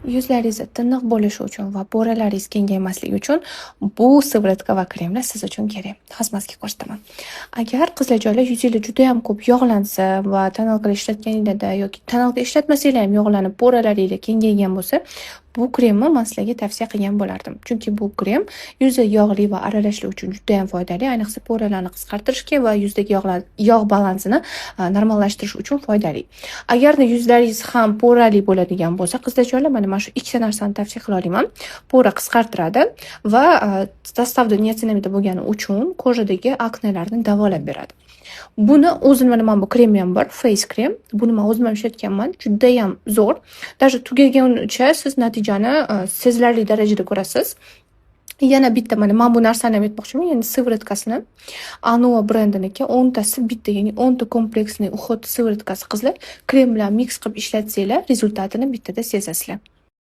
Yuzlaringiz tiniq bo'lishi uchun va пора laringiz kengaymasligi uchun bu сыворотка va kremlar siz uchun kerak. Hozir man sizga ko'rsataman. Agar, qizlarjonlar, yuzinglar judayam ko'p yog'lansa va тоналка lar ishlatganinglarda yoki тоналка ishlatmasanglar ham yog'lanib, пора laringlar kengaygan bo'lsa, bu kremni man sizlarga tavsiya qilgan bo'lardim. Chunki bu krem yuzi yog'li va aralashli uchun judayam foydali. Ayniqsa, пора larni qisqartirishga va yuzdagi yog'lar, yog' balansini normallashtirish uchun foydali. Agarda yuzlaringiz ham пора li bo'ladigan bo'lsa, qizlarjonlar, mana shu ikkita narsani tavsiya qila olaman. Пора qisqartiradi va состав da niacinamid bo'lgani uchun кожа dagi aknelarni davolab beradi. Buni o'zini, mana bu kremi ham bor, face krem. Buni man o'zim ham ishlatganman. Judayam zo'r. Даже tugaguncha siz natijani sezilarli darajada ko'rasiz. Yana bitta mana bu narsani ham aytmoqchiman, ya'ni сыворотка sini. Anua brendiniki, 10 tasi bitta, ya'ni 10 ta комплексный уход сыворотка si, qizlar. Krem bilan mix qilib ishlatsanglar, результат ini bittada sezasizlar.